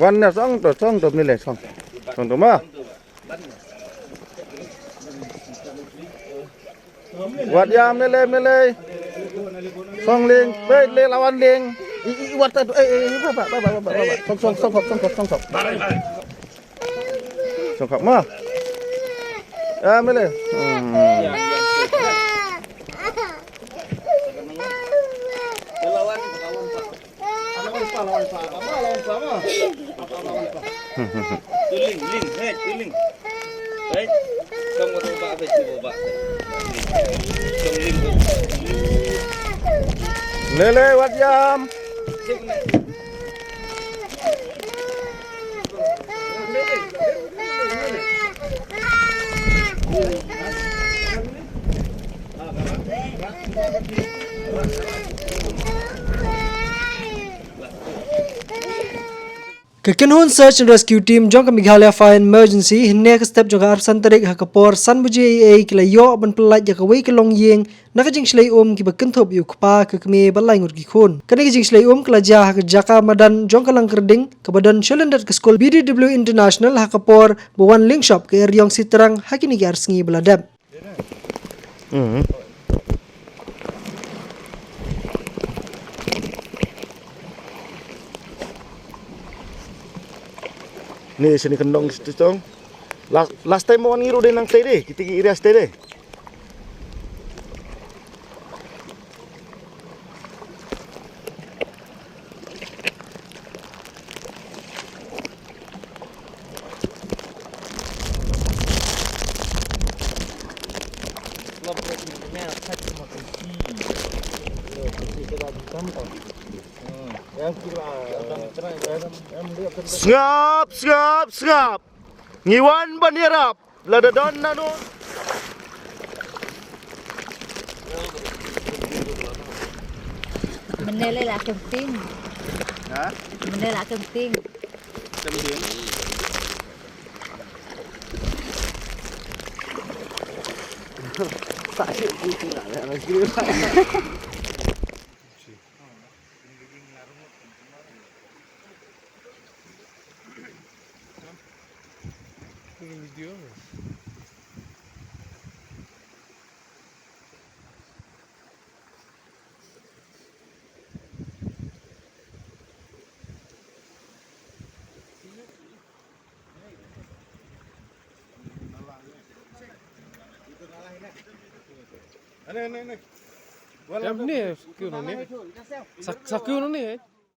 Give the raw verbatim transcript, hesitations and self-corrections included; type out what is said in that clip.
Wan na song to, song to, Mele, song. Song to ma. Wat ïa, Mele, Mele. Song ling, wei, le lawan ling. I, i, wat ta, eh, eh, ba, ba. Song, song, song, song, song, song. Song khap ma. Ah, Mele. Hmm. Tuling, ling, hei, tuling. Hei, kong ba ba ba ba. Kong ling. Lele, wat jam. Ka kynhun Search and Rescue Team jong ka Meghalaya Fire and Emergency hynne ka step jong ka arphew san tarik ha ka por san baje eiei ki la ïoh ban pyllait ïa kawei ka longïing na ka jingshlei um kiba kynthup ïa u kpa, ka kmie bad lai ngut ki khun. Kane ka jingshlei um ka la jia ha ka jaka madan jong ka Langkyrding kaba don sha lyndet ka skul B D W International ha ka por ba wan lyngshop ka Eriong Sitrang ha kine ki ar sngi ba la dep. Mhm. Ni sini kendong situ tong. Last, last time wan ngi ruh dei nangtei dei, kita ki area stei dei. Sngap, sngap, sngap. Ngi wan ban ïarap. Lada don nano. Mynne la kynting. Ha? Mynne la kynting. Kynting. Tak sik pun tidak, ya, lagi. Em ni, kyu ni. Sak, sak kyu ni.